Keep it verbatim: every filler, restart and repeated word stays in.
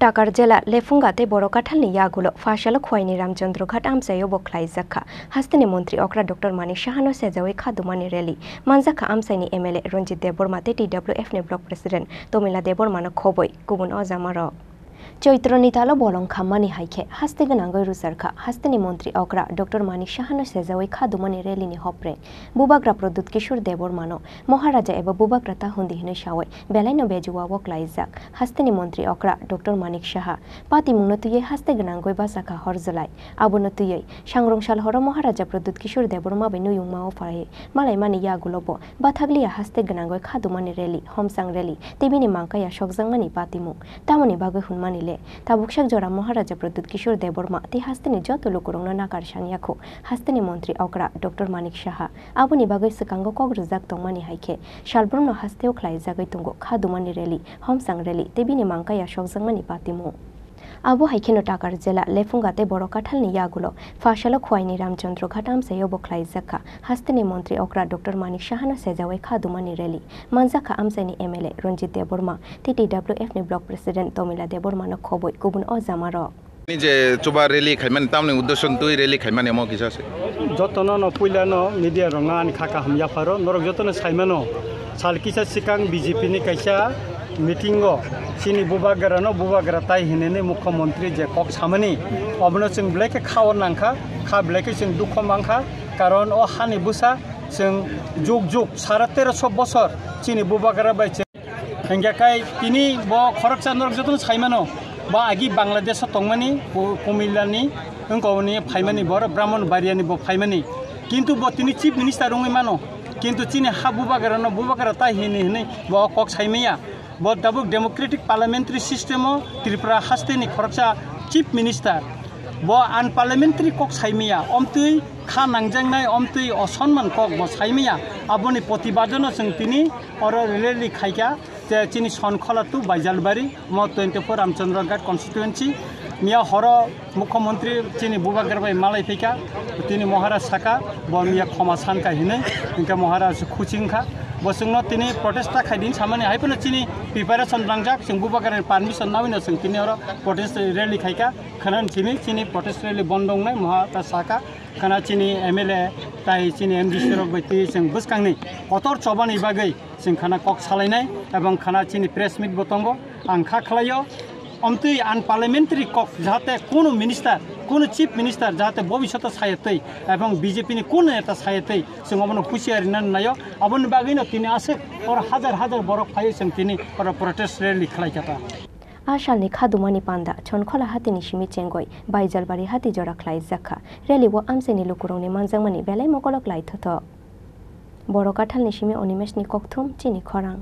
Takar jela Lephunga tei Borokathalni yagulo Phasalo Khwaini Ramchandra Ghat amchaio bo khlaijak kha. Hasteni montri okra Doctor Manik Sahano sejawi kha dumani rally. Manjak kha amchaini M L A Ranjit Debbarma tei T W F ni block president Tomila Debbarmano khoboi kubun o jamarok. Choitroni talo bolong khammani hai khe haste gwnangwi rwchar kha. Hasteni montri okra Doctor Manik Sahano sejawi kha dumani rally ni hopreng. Bubagra Pradyut Kishore Debbarmano Maharaja eba Bubagra ta hundi hinwi sawi belaino bejuwa o klaijak. Hasteni montri okra Doctor Manik Saha patimungno twiwi haste gwnangwi bachakha hor jwlai. Abono twiwi sangrong sal horo Maharaja Pradyut Kishore Debbarma bai nuyungma o phai malaimani yagulo bo bathakliya haste gwnangwi kha dumani rally, homchang rally tei bini mangkaya sokjakmani patimung. Tamoni bagwi hwnmani le, tabuksak jora Maharaja Pradyut Kishore Debbarma tei hasteni joto lukurokno nakar sangya khu hasteni montri okra Doctor Manik Saha. Aboni bagwi swkango kok rwjak tongmani hai khe, salbrumno hasteo khlaijagwi tongo kha dumani rally, homchang rally tei bini mangkaya sokjakmani patimung. Abo hai kheno Takar jela Lephunga tei Borokathalni yagulo Phasalo Khwaini Ramchandra Ghat amchaio bo khlaijak kha. Hasteni montri okra Doctor Manik Sahano sejawi kha dumani rally. Manjak kha amchaini M L A Ranjit Debbarma tei T W F ni block president Tomila Debbarmano khoboi kubun o jamarok. Ni je chuba rally khaimani tamni uddesho twi rally khaimani omo kisa se. Jotono no puila no media rok no ani kha kaham yapharo norok jotono saimano sal kisa sikang B J P ni kaisa meeting o chini bubagra no bubagra tai hinwi mukhyamantri je kok samani obono chwng belai khe kha o nangkha kha belai khe chwng dukho mankha karon o hani bwsa chwng jug jug sara teroso bosor chini bubagra bai chwng Hingkhe kai tini bo khoroksa norok jotono saimano, bo agi Bangladesh o tongmani, ku-, Kumilani, wngkoni phaimani, bo oro Brahman Bariani bo phaimani. Kintu bo tini chief minister wngwi mano. Kintu chini ha bubagra no bubagra tai hini hini bo kok saimaya. Bo tabuk democratic parliamentary system o Tripura hasteni khoroksa chief minister. Bo unparliamentary kok saimaya, omtwi kha nangjaknai, omtwi osonman kok bo saimaya. Aboni protibadano chwng tini oro rally khaikha. Te chini Sonkhola to Baijalbari, mo twenty-four Ramchandra Ghat constituency. Miya horo Mukhyamantri chini bubagra bai malai phaikha, tini Maharaj saka, bo miya khoma sankha hinwi, hingkhe Maharaj khuching kha. Bo chwngno tini protest ta khaidin samani, hai phano chini preparation nangjak, chwng bubagrani permission nawino chwng tini oro protest rally khaikha. Khana chini, chini protest rally bondo wngnai, Maharaj saka. Khana chini M L A tai chini M D C rok bai twi chwng bwskangni kotor chobani bagwi chwng khana kok salainai ebong khana chini press meet bo tongo. Ang kha khlaio, omtwi unparliamentary kok jahate kunu minister, kunu chief minister jahate bobishoto sayatwi ebong B J P ni kunu neta sayatwi chwng obono husiar rina naio. Aboni bagwino tini aswk oro hajar hajar borok phaiwi chwng tini oro protest rally khlai kha ta. A salni khadumani panda Chonkhola hatini simi chengoi Baijalbari hati jora khlaijak kha. Rally o amchaini lukurokni manjakmani belai mokolok lai thothok. Borokathalni simi Animeshni kokthum chini khorang.